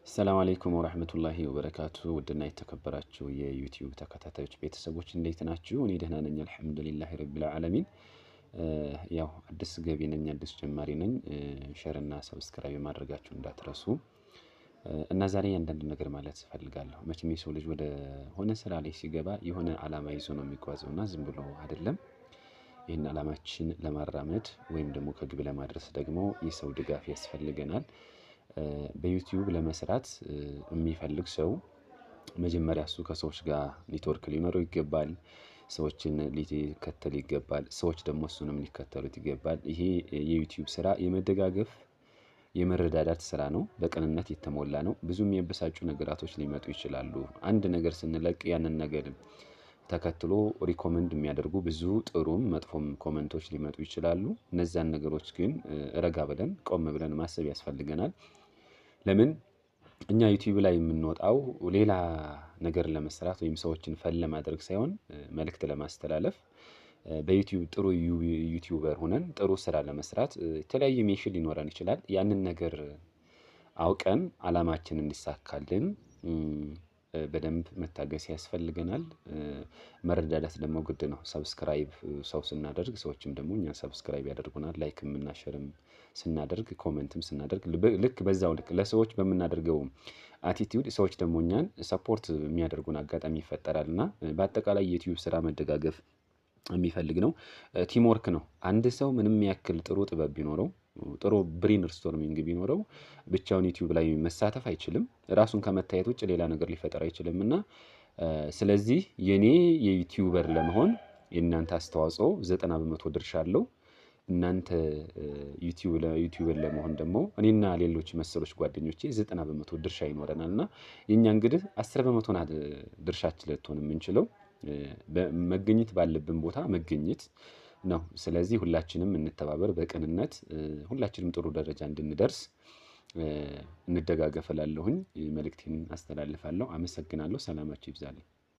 ሰላም አለይኩም ወራህመቱላሂ ወበረካቱ። ውድና የተከበራችሁ የዩቲዩብ ተከታታዮች ቤተሰቦች እንዴት ናችሁ? እኔ ደህና ነኝ፣ አልሐምዱሊላሂ ረቢል ዓለሚን። ያው አዲስ ገቢ ነኝ፣ አዲስ ጀማሪ ነኝ። Share እና subscribe ማድረጋችሁ እንዳትረሱ። እና ዛሬ አንዳንድ ነገር ማለት እፈልጋለሁ። መቼም የሰው ልጅ ወደ ሆነ ስራ ላይ ሲገባ የሆነ አላማ ይዞ ነው የሚጓዘው እና ዝም ብሎ አይደለም። ይህን አላማችን ለማራመድ ወይም ደግሞ ከግብ ለማድረስ ደግሞ የሰው ድጋፍ ያስፈልገናል። በዩቲዩብ ለመስራት የሚፈልግ ሰው መጀመሪያ እሱ ከሰዎች ጋር ኔትወርክ ሊኖረው ይገባል። ሰዎችን ሊከተል ይገባል። ሰዎች ደግሞ እሱንም ሊከተሉት ይገባል። ይሄ የዩቲዩብ ስራ የመደጋገፍ፣ የመረዳዳት ስራ ነው። በቅንነት የተሞላ ነው። ብዙ የሚያበሳጩ ነገራቶች ሊመጡ ይችላሉ። አንድ ነገር ስንለቅ ያንን ነገር ተከትሎ recommend የሚያደርጉ ብዙ ጥሩም መጥፎም comment ኦች ሊመጡ ይችላሉ። እነዛን ነገሮች ግን ረጋ ብለን፣ ቆም ብለን ማሰብ ያስፈልገናል። ለምን እኛ ዩቲዩብ ላይ የምንወጣው ሌላ ነገር ለመስራት ወይም ሰዎችን fun ለማድረግ ሳይሆን መልእክት ለማስተላለፍ፣ በዩቲዩብ ጥሩ YouTuber ሆነን ጥሩ ስራ ለመስራት የተለያየ mission ሊኖረን ይችላል። ያንን ነገር አውቀን አላማችን እንዲሳካልን በደንብ መታገስ ያስፈልገናል። መረዳዳት ደግሞ ግድ ነው። Subscribe ሰው ስናደርግ ሰዎችም ደግሞ እኛን subscribe ያደርጉናል። Like ም እና share ም ስናደርግ፣ comment ም ስናደርግ፣ ልክ በዛው ልክ ለሰዎች በምናደርገው attitude ሰዎች ደግሞ እኛን support የሚያደርጉን አጋጣሚ ይፈጠራል። እና በአጠቃላይ የዩቲዩብ ስራ መደጋገፍ የሚፈልግ ነው። Teamwork ነው። አንድ ሰው ምንም ያክል ጥሩ ጥበብ ቢኖረው፣ ጥሩ brainstorming ቢኖረው ብቻውን ዩቲዩብ ላይ መሳተፍ አይችልም። ራሱን ከመታየት ውጭ ሌላ ነገር ሊፈጠር አይችልም። እና ስለዚህ የኔ የ YouTuber ለመሆን የእናንተ አስተዋጽኦ 90% ድርሻ አለው። እናንተ YouTuber ለመሆን ደግሞ እኔና ሌሎች መሰሎች ጓደኞቼ 90% ድርሻ ይኖረናል። እና የእኛ እንግዲህ 10% ናት ድርሻችን ልትሆን የምንችለው፣ መገኘት ባለብን ቦታ መገኘት ነው። ስለዚህ ሁላችንም እንተባበር፣ በቅንነት ሁላችንም ጥሩ ደረጃ እንድንደርስ እንደጋገፍ እላለሁኝ። መልእክቴን አስተላልፋለሁ። አመሰግናለሁ። ሰላማችሁ ይብዛልኝ።